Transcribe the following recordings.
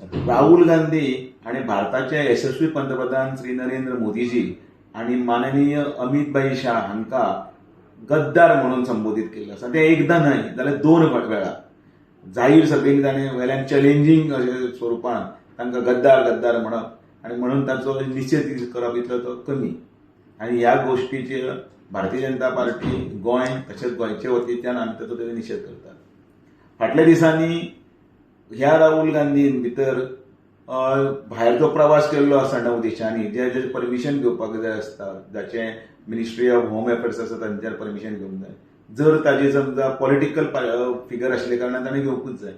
राहुल गांधी आनी भारताचे यशस्वी पंतप्रधान श्री नरेंद्र मोदीजी आनी माननीय अमित भाई शाह हांकां गद्दार म्हणून संबोधीत केल्लें आसा. तें एकदां न्हय जाल्यार दोन वेळा जाहीर सभेन ताणें वेल्यान चॅलेंजींग अशें स्वरुपान तांकां गद्दार गद्दार म्हणप आनी म्हणून ताचो निशेध करप इतलो तो कमी. आनी ह्या गोश्टीचेर भारतीय जनता पार्टी गोंय तशेंच गोंयचे वतीच्यान आमी ताचो तेजो निशेध करतात. फाटल्या दिसांनी ह्या राहुल गांधीन भितर भायर जो प्रवास केल्लो आसा णव देशांनी, जे जे परमिशन घेवपाक जाय आसता, जाचें मिनिस्ट्री ऑफ होम अफेर्स आसा तांच्यार परमिशन घेवंक जाय, जर ताजे समजा पॉलिटिकल फिगर आशिल्ल्या कारणान ताणें घेवंकूच जाय.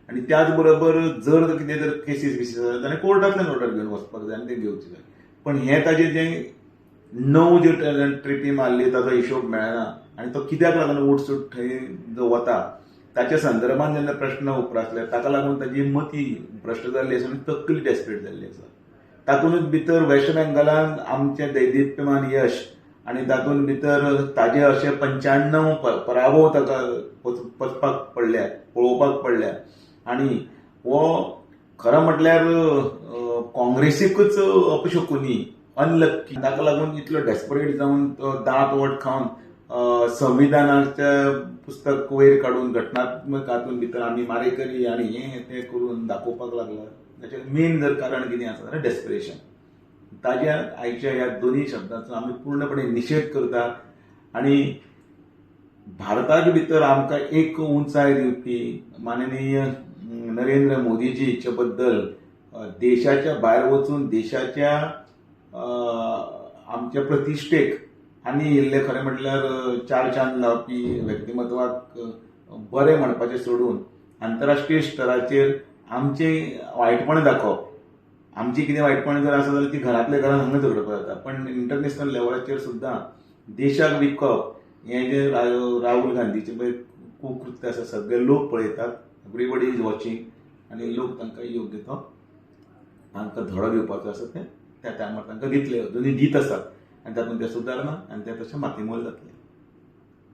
आनी त्याच बरोबर जर कितें जर केसीस बिसीस आसा ताणें कोर्टांतल्यान ऑर्डर घेवन वचपाक जाय आनी तें घेवचें जाय. पण हें ताजें जें णव ज्यो ट्रिपी मारली ताचो हिशोब मेळना आनी तो कित्याक लागून उठसूट थंय जो वता ताच्या संदर्भात जेन्ना प्रश्न उप्रासले ताका लागून ताजी मती भ्रश्ट जाल्ली आसा आनी तकली डेस्परेट जाल्ली आसा. तातूंतच भितर वेस्ट बेंगॉलान आमचें दैदिप्यमान यश आनी तातूंत भितर ताजे अशे 95 पराभव ताका पचपाक पडल्या, पळोवपाक पडल्या. आनी हो खरो म्हटल्यार काँग्रेसीकूच अपशकुनी, अनलक्की, ताका लागून इतलो डेस्परेट जावन तो दांत वट खावन संविधानाचें पुस्तक वयर काडून घटनात्मक हातूंत भितर आमी मारेकरी आनी हें तें करून दाखोवपाक लागला. ताचें मेन जर कारण कितें आसा जाल्यार डेस्परेशन. ताज्या आयच्या ह्या दोनूय शब्दांचो आमी पूर्णपणे निशेध करता आनी भारताच्या भितर आमकां एक उंचाय दिवपी माननीय नरेंद्र मोदीजीचे बद्दल देशाच्या भायर वचून देशाच्या आमच्या प्रतिश्ठेक आनी इल्लें खरें म्हटल्यार चार चांद लावपी व्यक्तिमत्वाक बरें म्हणपाचें सोडून आंतरराष्ट्रीय स्तराचेर आमचें वायटपण दाखोवप, आमची कितें वायटपण जर आसा जाल्यार ती घरांतल्या घरान हांगा झगडपाक जाता, पण इंटरनॅशनल लेवलाचेर सुद्दां देशाक विकप हें जें राहुल गांधीचें पळय कुकृत्य आसा सगळे लोक पळयतात, एवरीबडी is watching आनी लोक तांकां योग्य तो तांकां धडो दिवपाचो आसा तें त्या टायमार तांकां दितले, अजुनूय दीत आसात आनी तातूंत ते सुदारना आनी ते तशें मातीमोल जातले.